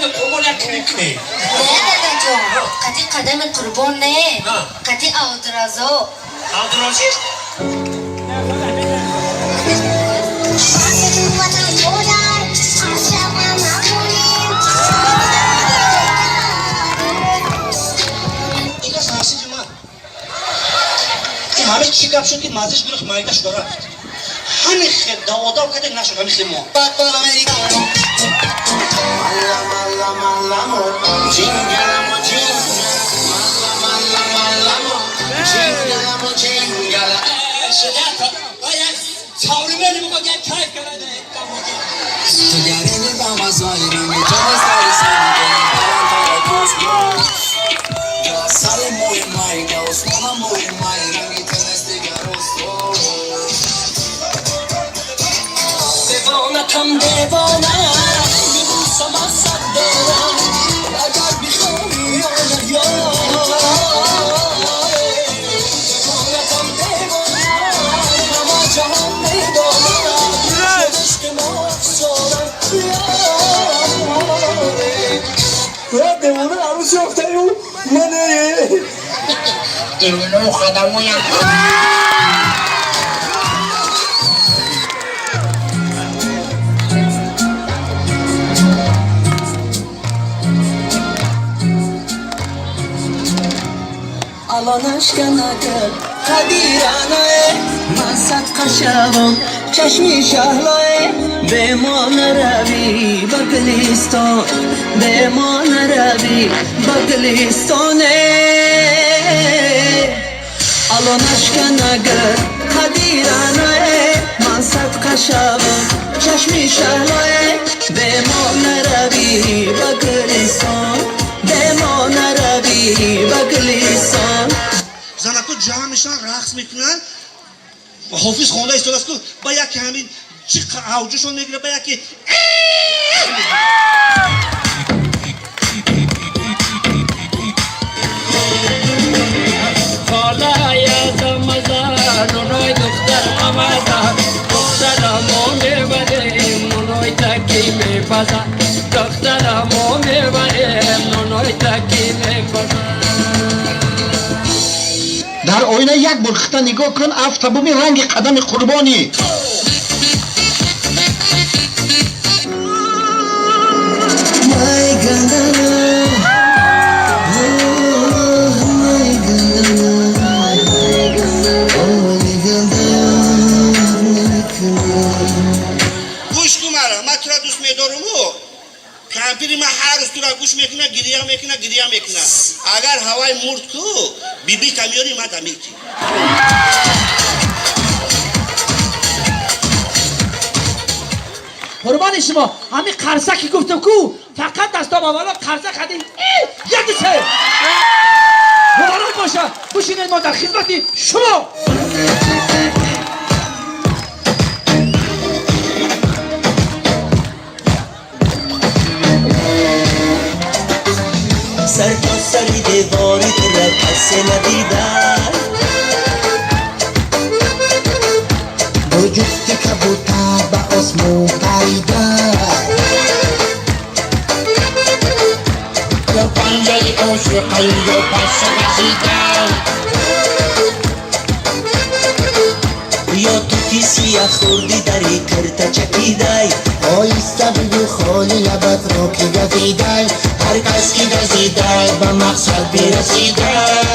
Қадами Қурбон як клип кунем. Не, дадаҷон, қати Қадами Қурбон не, қати Абдуразоқ. Абдуразиқ? Ҳамин чӣ гап шуд, ки маззиш гурӯх майда шуда рафт. Ҳамин хел даводав каде нашуд, ҳамин хел мо. دیوانتم دیوانه میبوسم از سر دارم اگر بخواهی یا نه دیوانتم دیوانه همه جهان میدانم شد عشق ما افسانه. دیوانه عروس یافته او منه. دیوانه خدمویم. Алонашканага қадиранае ман садқа шавам чашми шаҳлое бе мо наравӣ ба Гулистон, бе мо наравӣ ба Гулистоне. Алонашканага қадиранае ман садқа шавам чашми шаҳлое бе мо наравӣ ба Гулистон, бе мо наравӣ ба Гулистон. Занако ҷамъ мешаванд, рақс мекунанд. Ҳофиз хонда истодааст ку, ба яке ҳамин чӣ авҷушон мегирад, ба яке Дар оина як бор хита нигоҳ кун, афта бубин ранги Қадами Қурбонӣ. Гӯш кун мара, ман тура дӯст медоруму кампири ман ҳар рӯз тура гӯш мекуна, гирия мекуна, гирия мекуна. Агар ҳавай мурд ку, бибита меёри, ма дамети. Қурбони шумо, ҳамин қарса ки гуфтам ку, фақат дастом аввало қарса қадим як ду се. Муборак боша, бушинед, мо дар хизмати шумо. Сар то сари девори тура касе надида, Бо ҷуфти кабутар ба осмон парида. Ё панҷаи ошиқаю ё паша газида. Ё тути сия хурди дари кирта чакидай. Оҳиста бигӯ, холи лабатро ки газидай. Ҳар кас ки газидай, ба мақсад бирасидай.